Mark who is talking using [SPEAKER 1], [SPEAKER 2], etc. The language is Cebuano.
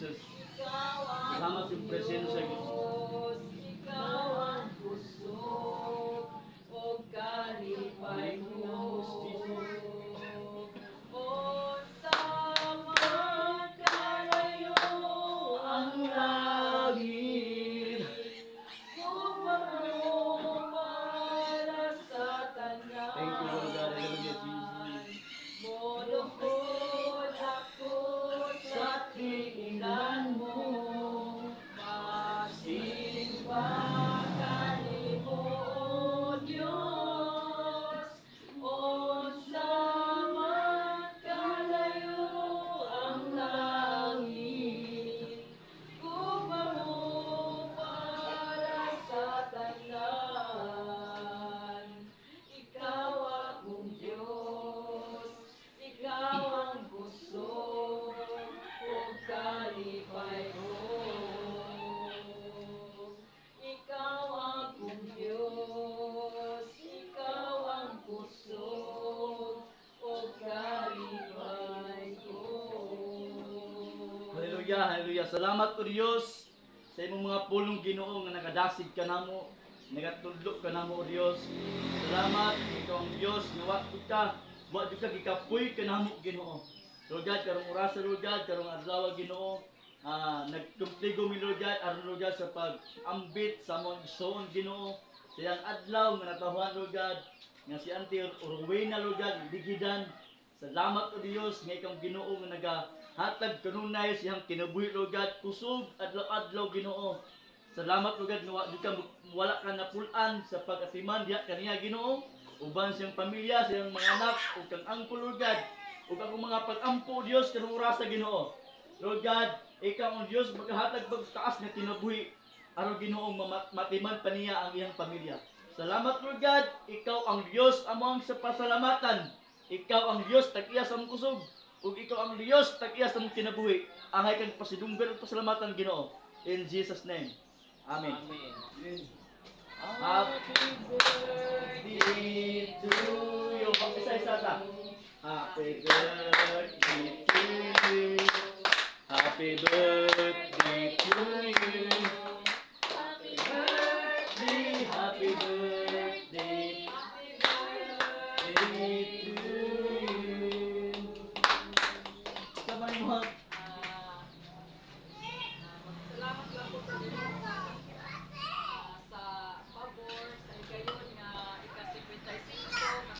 [SPEAKER 1] Jesus.
[SPEAKER 2] Ikaw ang
[SPEAKER 1] Salamat sa iyong presensya, Ginoo.
[SPEAKER 2] Diyos, Ikaw ang kusog ug kalipay ko. Unsa man kalayo ang
[SPEAKER 1] langit,
[SPEAKER 2] gugma mo para sa tanan.
[SPEAKER 1] Thank you, Lord God. Hallelujah, Jesus.
[SPEAKER 2] Molukod ako sa tiilan mo, Masimba kanimo, O Diyos. Unsa man kalayo ang langit, gugma mo para sa tanan. Ikaw akong Diyos, Ikaw ang kusog ug kalipay ko. Ikaw akong Diyos, Ikaw ang kusog ug kalipay ko.
[SPEAKER 1] Hallelujah, hallelujah. Salamat, O Dios, sa imong mga pulong, Ginoo, nga nakadasig ka namo, nagatudlo ka namo, O Dios. Salamat, ikaw ang Dios nga wa jud ka gikapoy kanamo, Ginoo. Lord God, karong orasa, Lord God, karong adlaw, Ginoo, nagkumpligo mi, Lord God, aron, Lord God, sa pag-ambit sa among igsoon, Ginoo. Sa iyang adlaw nga natahuan, Lord God, nga si Auntie Rowena, Lord God, ligidan. Salamat, O Dios, nga ikaw ang Ginoo nga nagahatag kanunay sa iyang kinabuhi, Lord God, kusog adlaw-adlaw, Ginoo. Salamat, Lord God, nga wala ka napul-an sa pag-atiman diha kaniya, Ginoo. Uban siyang pamilya, siyang mga anak ug kang angkol, Lord God. Ug akong mga pag-ampo, Dios, karong orasa, Ginoo. Lord God, ikaw ang Dios magahatag pagtaas nga kinabuhi aron, Ginoo, matiman pa niya ang iyang pamilya. Salamat, Lord God, ikaw ang Dios among sa pasalamatan. Ikaw ang Dios tag-iya sa among kusog ug ikaw ang Dios tag-iya sa among kinabuhi. Angay kang pasidunggan ug pasalamatan, Ginoo. In Jesus' name. Amen.
[SPEAKER 2] Amen.
[SPEAKER 1] Happy birthday to you. Isa isa ta. Happy birthday to you. Happy birthday to you.